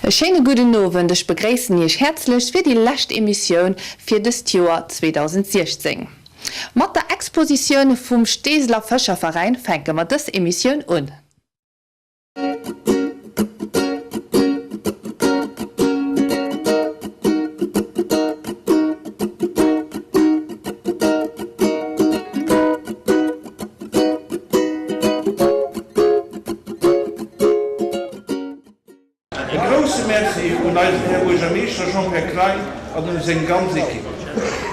E schéine gudden Owend, ech begréissen Iech häerzlechst fir déi lescht Emissioun fir dëst Joer 2016. Mat der Expositioun vum Steeseler Fëscherveräin fänke mer dës Emissioun un. E grousse Merci un eisen Här Buergermeeschter Jean-Pierre Klein an un seng ganz Equipe.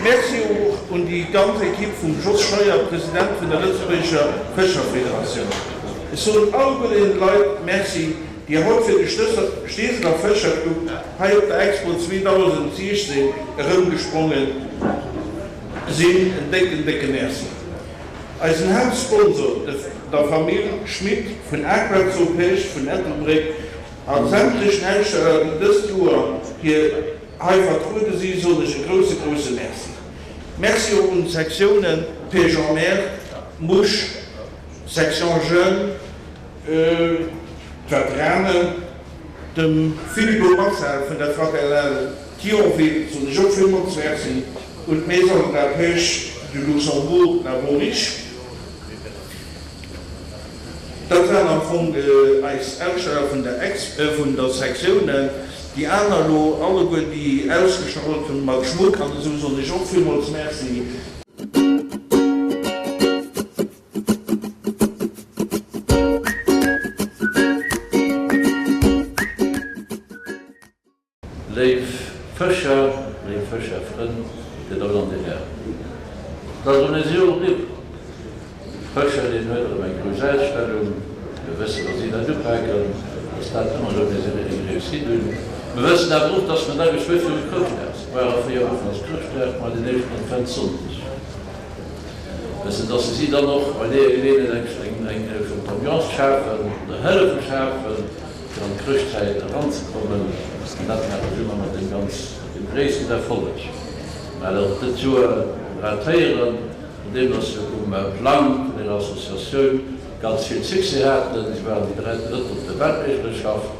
Merci och un déi ganz Equipe vum Jos Scheuer, President vun der Lëtzebuergescher Fëscherfederatioun. Ech soen alleguer deenen Leit Merci, déi haut fir de Steeseler Fëscherclub hei op der Expo 2016 erëmgesprongen sinn. En décken, décke Merci. Eisen Haaptsponsor, der Famill Schmit vun Aqua-Zoo Pecht vun Ettelbréck a sämtlechen Aussteller, déi dëst Joer hir hei vertruede si, soen ech e grousse, grousse Merci. Merci och un d'Sektiounen Pêche en Mer, Mouche, Section Jeunes, d'Veteranen, dem Philippe Massel vun der Fraternelle Thionville soen ech och villmools Merci, un d'Maison de la Pêche du Luxembourg, La Voriche. Dat waren am Fong eis Aussteller vun der Ex, vun der Sektiounen. Déi aner elo alleguer, déi ausgestallt hunn mat Schmuck an esou, soen ech och villmools Merci. Léif Fëscher, léif Fëscherfrënn, Dir Dammen an Dir Hären. Et ass erëm nees e Joer eriwwer. De Fëscher, deen huet erëm eng grouss Ausstellung. Mir wëssen, wa si dat upaken, dass dat ëmmer erëm nees eng Réussite hunn. Mir wëssen awer och, dass mer da geschwë viru Chrëschtdag sinn. War a 4 Wochen ass Chrëschtdag, ma den éischten Adventssonndeg. Wëssen, dass se si dann och bei deeër Geleeënheet eng eng schonn d'Ambiance schafen oder hëllefe schafen. fir an d'Chrëschtzäit eranzekommen, an dat maache se ëmmer mat deem ganz, mat deem gréissten Erfolleg. Well och dëst Joer ratéieren, nodeem dass se um Plang vun hirer Associatioun ganz vill Succès haten, si waren déi Drëtt op der Weltmeeschterschaft,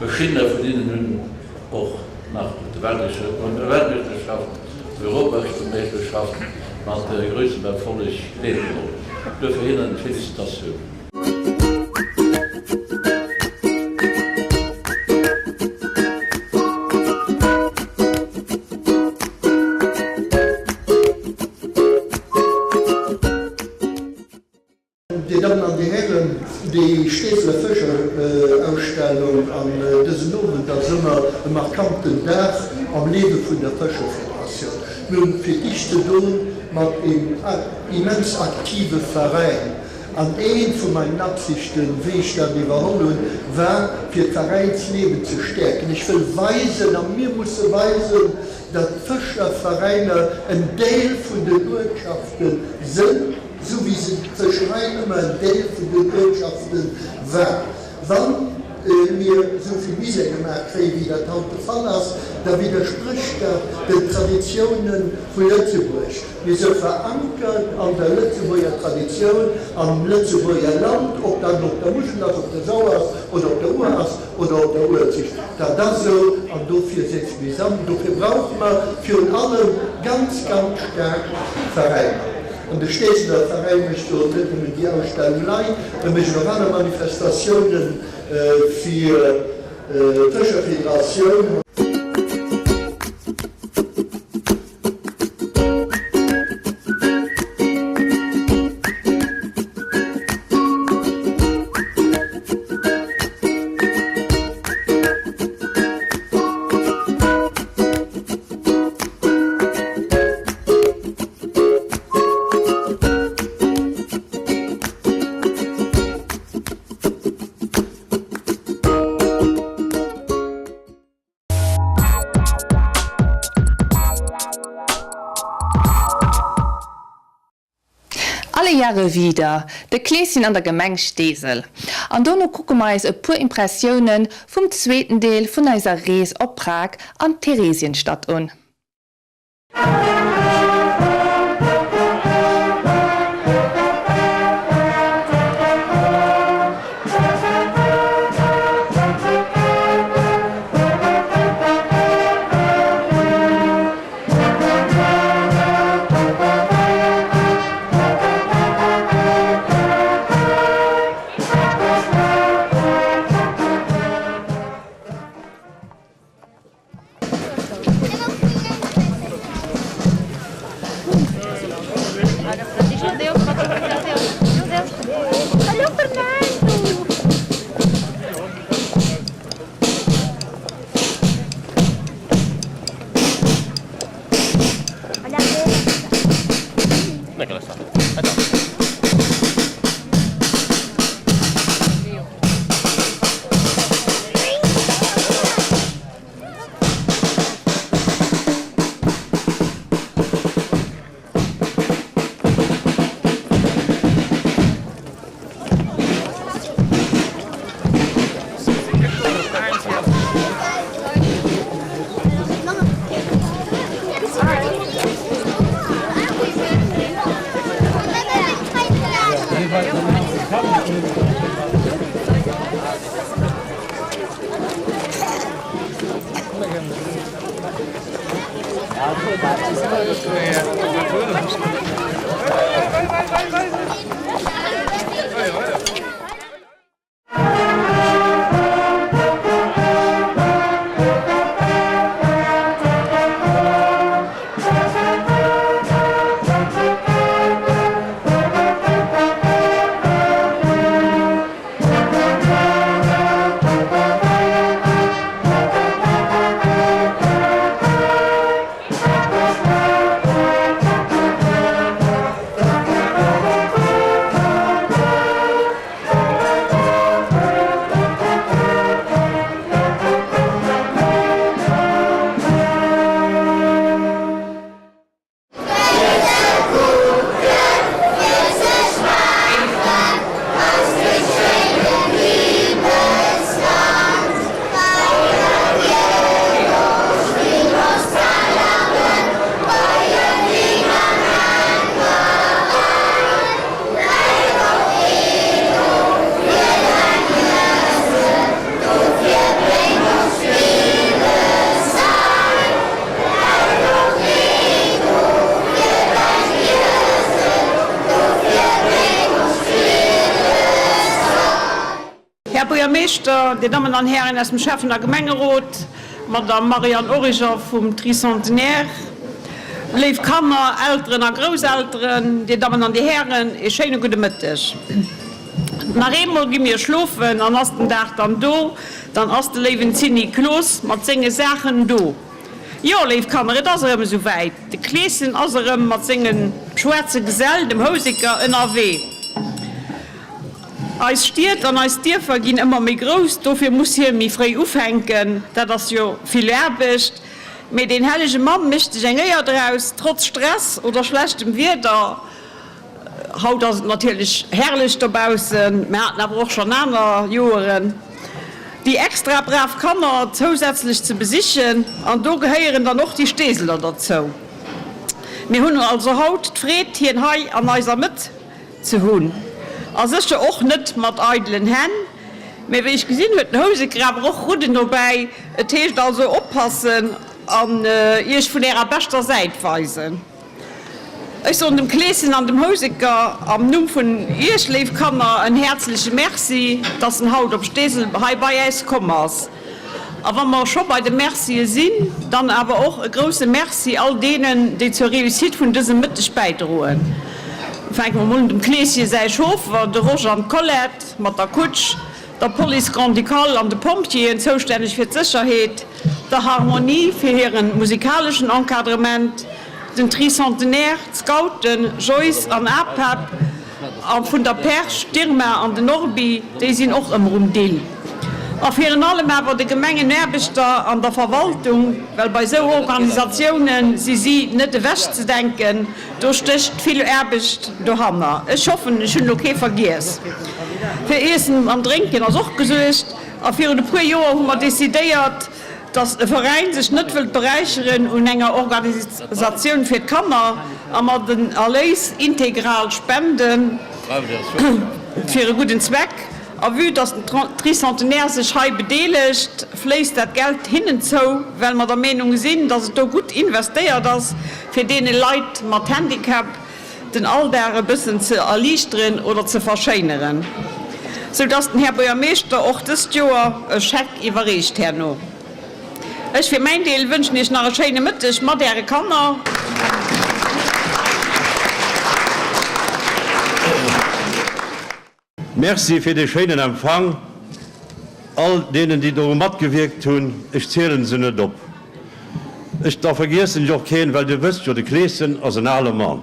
verschiddener vun hinnen hunn och nach op der Weltmeeschterschaft, Europameeschterschaft mat groussem Erfolleg deelgeholl. Duerfir hinnen Felicitatioun. Dir Dammen an Dir Hären, déi Steeseler Fëscherausstellung an dësen Owend ass ëmmer e markanten Dag am Liewe vun der Fëscherfederatioun. Mir hunn fir d'éischt ze don mat een immens aktive Veräin. An eent vu meinen Absichten, wéi ech dat iwwerholl hunn, war, fir d'Veräinsliewen ze stäerken. Ech wëll weisen, a mir musse weisen, datt d'Fëscherveräiner en Deel vun den Uertschafte sënn, esou wéi se d'Fëscherei ëmmer en Deel vun den Uertschafte war. Wa mir esou vill Misär gemaach kréien, wéi dat haut de Fall ass, da widdersprécht dat den Traditioune vu Lëtzebuerg. Mir se verankert an der Lëtzebuerger Traditioun, am Lëtzebuerger Land, ob dat elo op der Musel ass, op der Sauer ass oder op der Our ass oder op der Uelzecht. Dat ass esou an dofir setze mir es an. Dofir brauche mer virun allem ganz, ganz staark Veräiner. An de Steeseler Veräin mécht jo net nëmmen déi Ausstellung lei, e mécht och aner Manifestatioune fir d'Fëscherfederatioun. Alle Jahre wieder, de Kleeschen an der Gemeng Steesel. An dono kucke mer eis e puer Impressioune vum zweeten Deel vun eiser Rees op Prag an d'Theresienstadt un. Här Buergermeeschter, Dir Dammen an Hären aus dem Schäffen a Gemengerot, Madame Marianne Origer vum Tricentenaire, léif Kanner, Elteren a Grousselteren, Dir Dammen an Dir Hären, ee schéine gudde Mëtteg. Nach eemol gi mir schlofen an ass den Dag dann do, dann ass de léiwen Zinni Klos mat senge Saachen do. Jo, léif Kanner, et ass erëm esou wäit, de Kleeschen ass erëm mat sengem schwaarze Gesell, dem Houseker, ënnerwee. Eis Stied an eis Dierfer ginn ëmmer méi grouss, dofir muss hie méi fréi ufänken. Dat ass jo vill Aarbecht, mee deen hellege Mann mécht sech eng Éier draus, trotz Stress oder schlechtem Wieder. Haut ass et natierlech herrlech dobaussen, mir haten awer och schonn aner Joeren, déi extra brav Kanner zousätzlech ze besichen, an do gehéieren dann och déi Steeseler derzou. Mir hunn also haut d'Freed, hien hei an eiser Mëtt ze hunn. A sécher och net mat eidelen Hänn, mä wéi ech gesinn, huet den Houseker awer och Rudden dobäi. Et heescht also oppassen an iech vun ärer beschter Säit weisen. Ech soen dem Kleeschen an dem Houseker am Numm vun iech, léif Kanner, en häerzleche Merci, dass en haut op Steesel hei bei äis komm ass. A wa mer scho bei de Mercië sinn, dann awer och e grouse Merci all deenen, déi zur Réussite vun dësem Mëtteg bäidroen. Fänke mer mol un, dem Kleeschen säi Chauffer, de Roger an d'Colette mat der Kutsch, der Police Grand-Ducale an de Pompjeeën, zoustänneg fir d'Sécherheet, der Harmonie fir hire musikaleschen Encadrement, den Tricentenaire, d'Scouten, Joyce an APEP, A vun der Perch, d'Irma an den Norbi, déi sinn och ëmmer um Dill. A virun allem awer de Gemengenaarbechter an der Verwaltung, well bei sou Organisatioune si si net ewechzedenken, do stécht vill Aarbecht dohanner. Ech hoffen, ech hunn elo kee vergiess. Fir Iessen an Drénken ass och gesuergt. A virun e puer Joer hu mer decidéiert, dass e Veräin sech net wëllt beräicheren un enger Organisatioun fir d'Kanner a mer den Erléis integral spenden fir e gudden Zweck. A vue dass den Tricentenaire sech hei bedeelegt, fléisst dat Geld hinnen zou, well mer der Meenung sinn, dass et do gutt investéiert ass, fir deene Leit mat Handicap den Alldag e bëssen ze erliichteren oder ze verschéineren, sou dass den Här Buergermeeschter och dëst Joer e Scheck iwwerreecht herno. Ech fir mäin Deel wënschen Iech nach e schéine Mëtteg mat Äre Kanner. Merci fir dee schéinen Empfang, all deenen déi doru matgewierkt hunn, ech zielen se net op, ech da vergiessen ech och keen, well dir wësst jo, de Kleeschen ass en ale Mann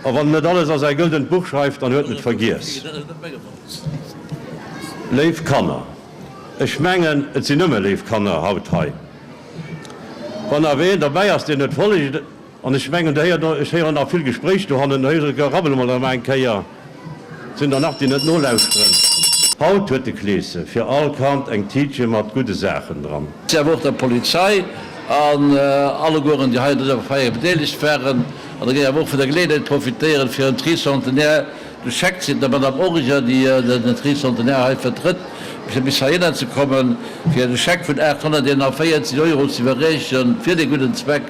a wann en net alles a säi gëldent Buch schreift, dann huet en et vergiess. Léif Kanner, ech mengen et sinn nëmme léif Kanner haut hei, wann awer een derbäi ass deen net follegt, An ech mengen, do héiert, ech héieren nach vill Gespréich dohannen, do héiere Gerabbel emol erëm eng Kéier, et sinn der nach, déi net nolauschteren. Haut huet de Kleese fir all Kand eng Tiitche mat gudde Saachen dran. Awer och der Polizei an allegueren, déi hei un dëser Feier bedeelegt waren. An da géif ech awer och vun der Geleeënheet profitéieren, fir en Tricentenaire de Scheck ze der Madame Origer, déi den Tricentenaire hei vertrëtt, fir bis heihinner ze kommen, fir de Scheck vun 841 Euro ze iwwerreechen fir dee gudden Zweck,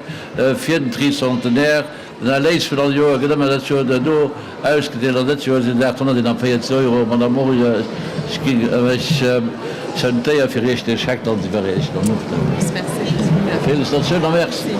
fir den Tricentenaire. Den Erléis vun all Joer gëtt ëmmer dat Joer duerno ausgedeelt an dëst Joer sinn et 841 Euro. Madame Origer, ech ginn ech hunn d'Éier fir Iech dee Scheck dann ze iwwerreechen. Felicitatioun a Merci.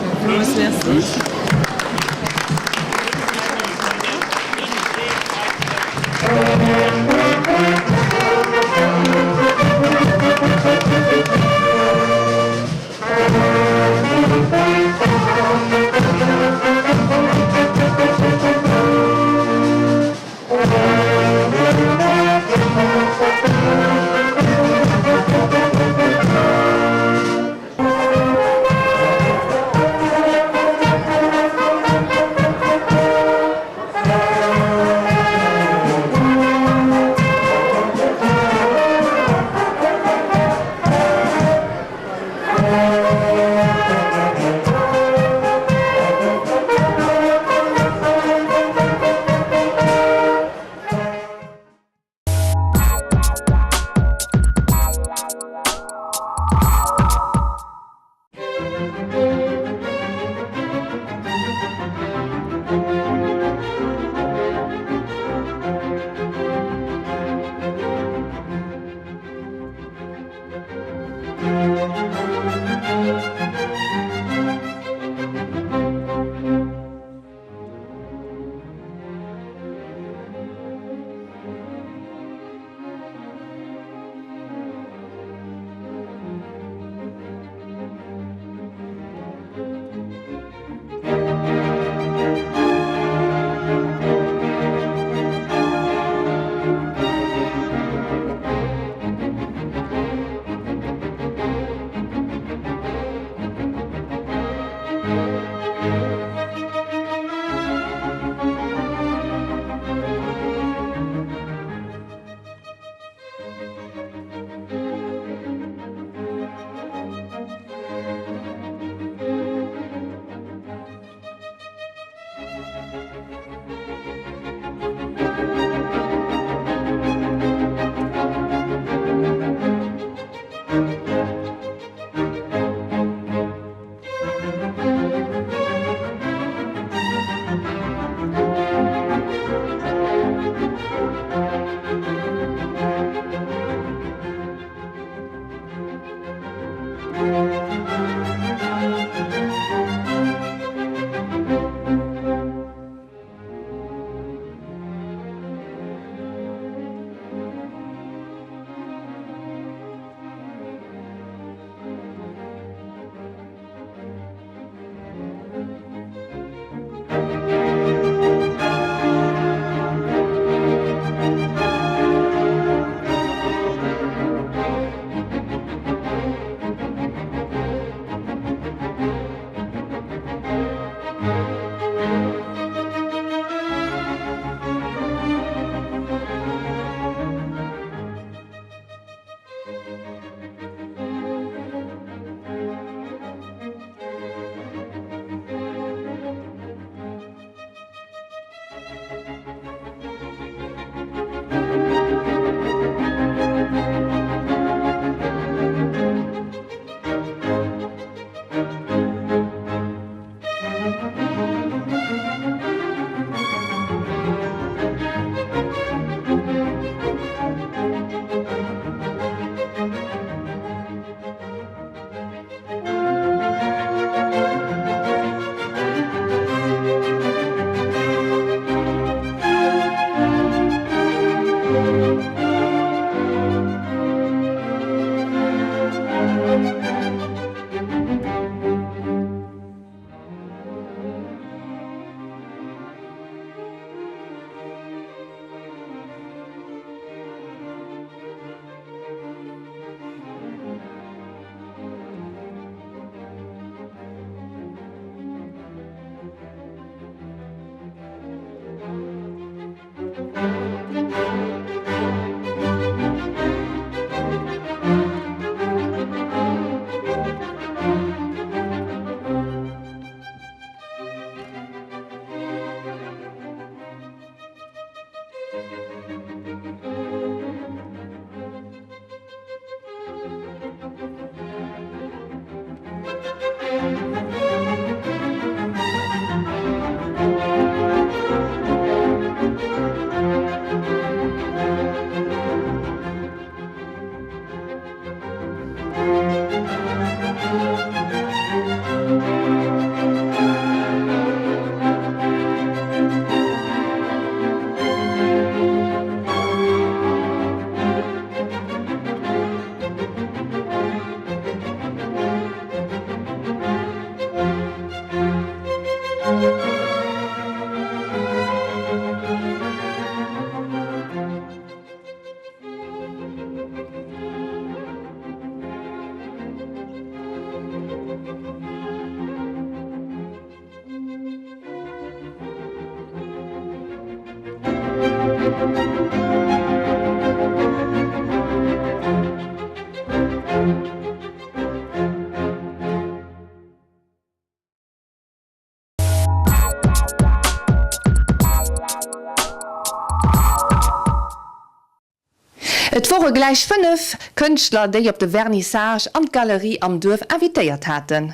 Et wore gläich 5 Kënschtler, déi op de Vernissage an d'Galerie am Duerf invitéiert haten.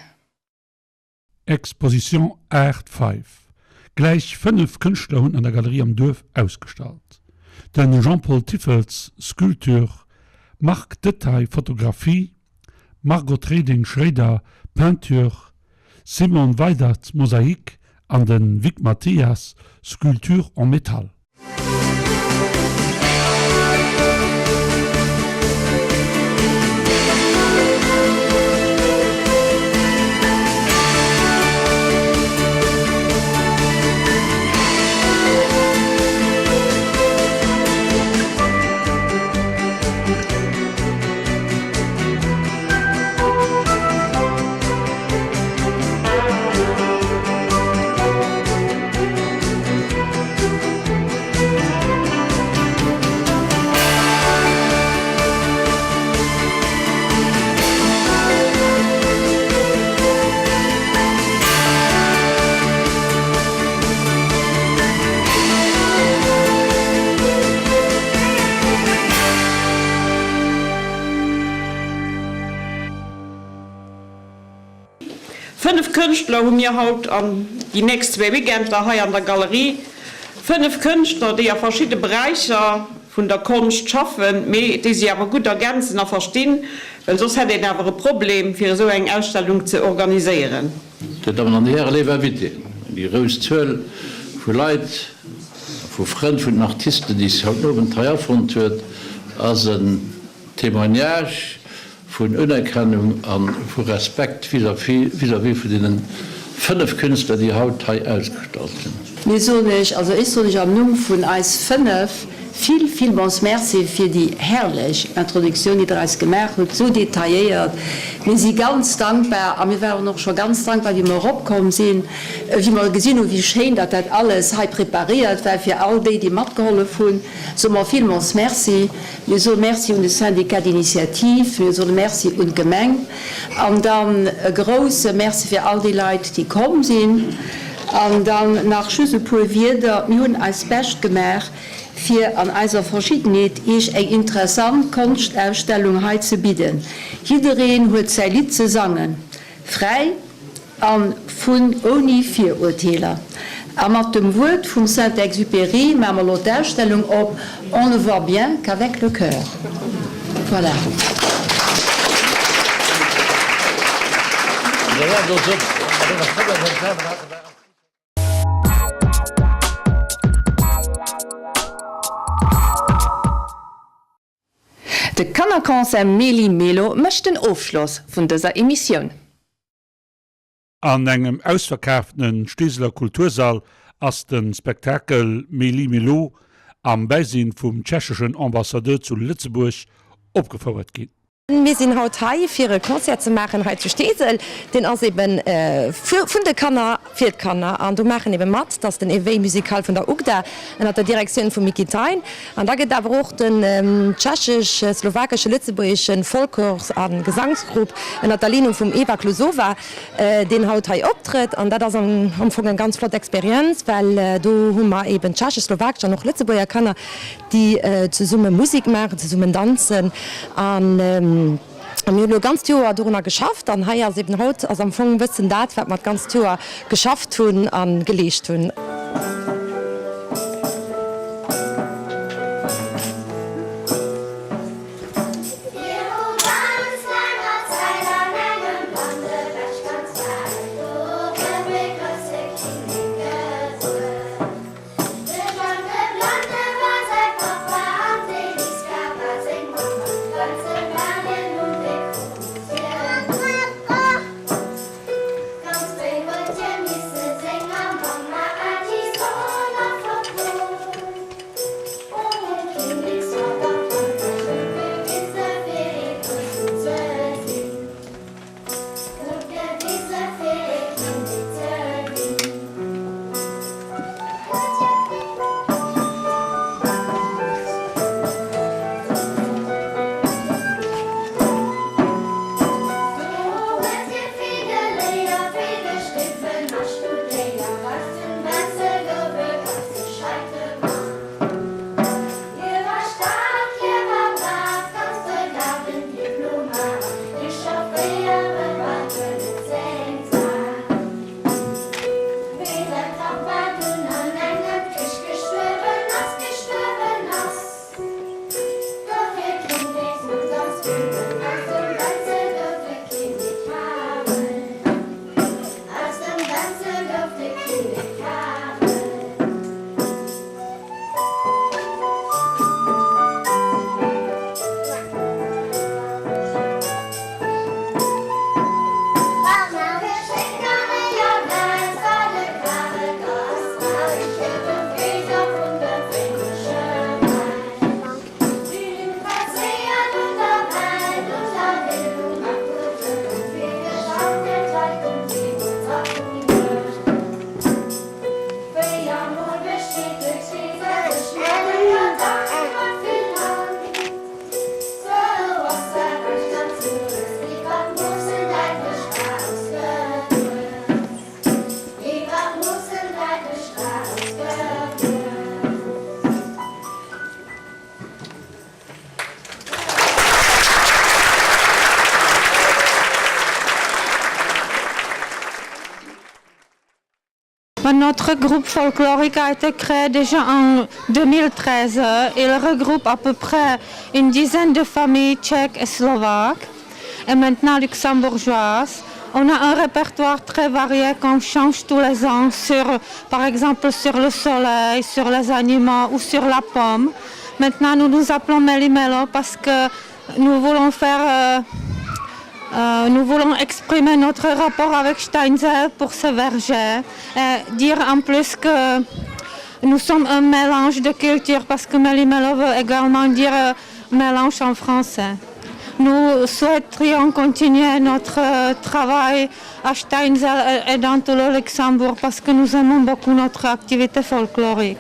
Exposition Art Five, Gläich 5 Kënschtler hunn an der Galerie am Duerf ausgestallt. De Jean-Paul Tiffels, Sculpture, Marc Detaille, Fotografie, Margot Reding-Schréider, Peinture, Simone Weydert, Mosaïque, an de Vic Mathias, Sculpture en métal. Fënnef Kënschtler hu mir haut an déi nächst zwee Weekender hei an der Galerie. Fënnef Kënschtler, déi a verschidde Beräicher vun der Konscht schaffen, mee déi si awer gutt ergänzen a verstinn, well soss hätt een awer e Problem, fir esou eng Ausstellung ze organiséieren. Dir Dammen an Dir Hären, léif Invitéen, déi grouss Zuel vu Leit a vu Frënn vun den Artisten, déi sech haut den Owend hei afonnt huet, ass en Témoignage vun Unerkennung a vu Respekt vis-à-vis vun deene 5 Künstler, déi haut hei ausgestallt sinn. Mir soen Iech, also ech soen Iech am Numm vun eis 5 vill, villmols Merci fir déi herrlech Introduktioun, déi Der eis gemaach hutt, esou detailléiert. Mir si ganz dankbar a mir waren och scho ganz dankbar, wéi mer eropkomm sinn, wéi mer gesinn hunn, wéi schéin datt dat alles hei preparéiert war. Fir all déi, déi matgehollef hunn, soe mer villmols Merci. Mir soe Merci un de Syndicat d'initiative, mir soe Merci un d'Gemeng an dann e grouse Merci fir all déi Leit, déi komm sinn. An dann nach just e puer Wierder, Mir hunn eist Bescht gemaach, fir an eiser Verschiddenheet Iech eng interessant Konschtausstellung hei ze bidden. Jiddereen huet säi Lidd ze sangen, fräi a vun ouni Virurteeler. A mat dem Wuert vum Saint-Exupéry maache mer elo d'Ausstellung op, On ne voit bien qu'avec le cœur. Voilà. De Kannerconcert Meli Melo mécht den Ofschloss vun dëser Emissioun. An engem ausverkaaftene Steeseler Kultursall ass de Spektakel Meli Melo am Bäisinn vum tschecheschen Ambassadeur zu Lëtzebuerg opgefouert ginn. Mir sinn haut hei fir e Concert ze maachen hei zu Steesel. Deen ass eben vun de Kanner fir d'Kanner an do maachen ebe mat, dass den Éveil musical vun der UGDA ënnert der Direktioun vum Micky Thein an da gëtt awer och den tschechesch-slowakesche-lëtzebuergesche Folklors a Gesangsgrupp ënnert der Leenung vum Eva Klusova, deen haut hei optrëtt. An dat ass am Fong eng ganz flott Experienz, well do hu mer eben tschechesch, slowakesch an och Lëtzebuerger Kanner, déi zesumme Musek maachen, zesummen danzen an mir hunn elo e ganzt Joer dorunner geschafft an hei ass eben haut ass am Fong e bëssen dat, wat mer d'ganzt Joer geschafft hunn a geleescht hunn. De Jang de Blande war säi Pappa an d'Eliska war seng Mamma. D'Wenzel waren un de krut hien Ganz fréi huet hie misse senger Mamma Äddi soen a vergoen. O mol Kinnek war der Frankräich huet gewise fir ee Groussen ze sinn. Hie war staark, hie war brav, ganz begabt, en Diplomat, Echauféiere war guer net seng Saach. Mee säi Papp war dunn an engem Krich gestuerwen ass, gestuerwen ass. Gouf hie Kinneksmann ganz wütend, aus dem Wenzel gouf de Kinnek Karel, aus dem Wenzel gouf de Kinnek Karel. Notre groupe folklorique a été créé déjà en 2013. Il regroupe à peu près une dizaine de familles tchèques et slovaques et maintenant luxembourgeoises. On a un répertoire très varié qu'on change tous les ans sur par exemple sur le soleil, sur les animaux ou sur la pomme. Maintenant nous nous appelons Melimelo parce que nous voulons faire euh, euh, nous voulons exprimer notre rapport avec Steinzel pour ce verger et dire en plus que nous sommes un mélange de cultures parce que Melimelo veut également dire euh, mélange en français. Nous souhaiterions continuer notre euh, travail à Steinzel et dans tout le Luxembourg parce que nous aimons beaucoup notre activité folklorique.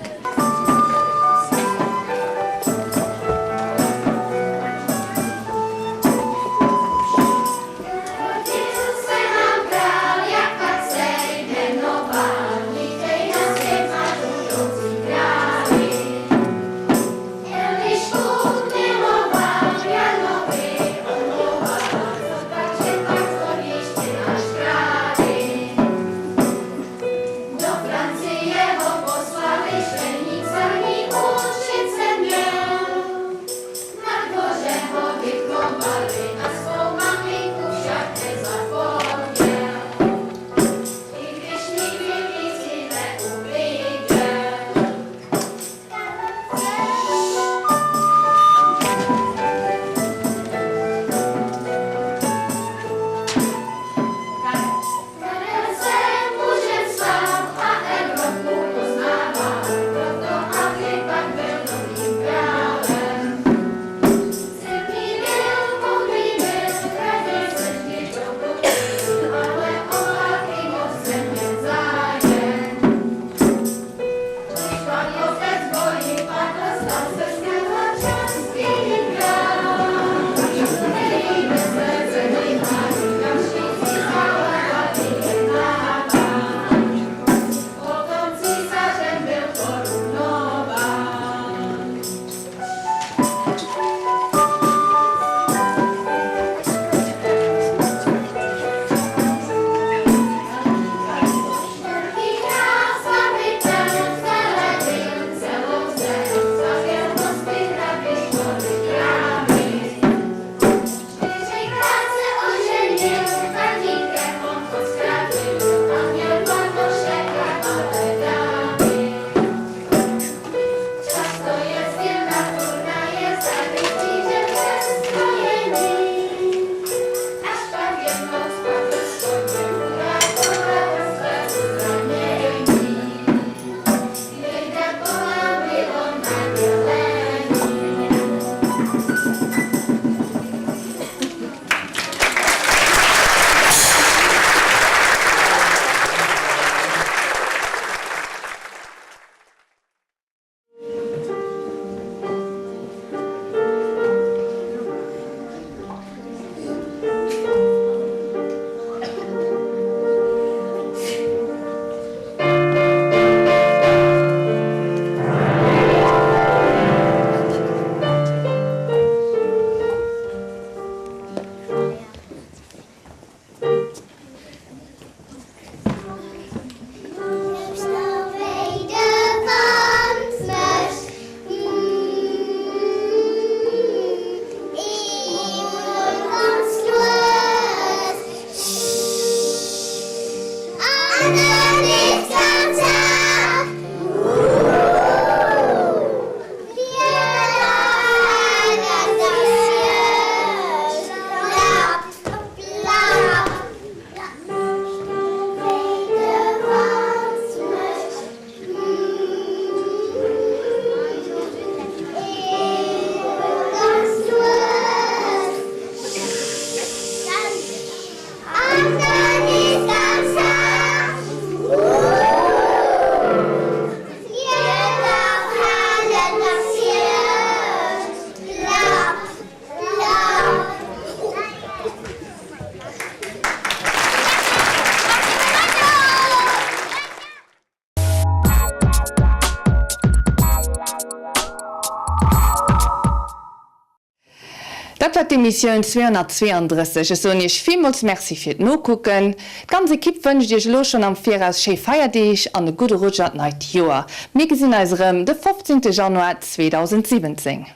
Dat war d'Emissioun 232. Ech soen Iech villmools Merci fir d'Nokucken. D'ganz Ekipp wënscht Iech elo schonn am Viraus schéi Feierdeeg an e gudde Rutsch an d'neit Joer. Mir gesinn eis erëm de 15 Januar 2017.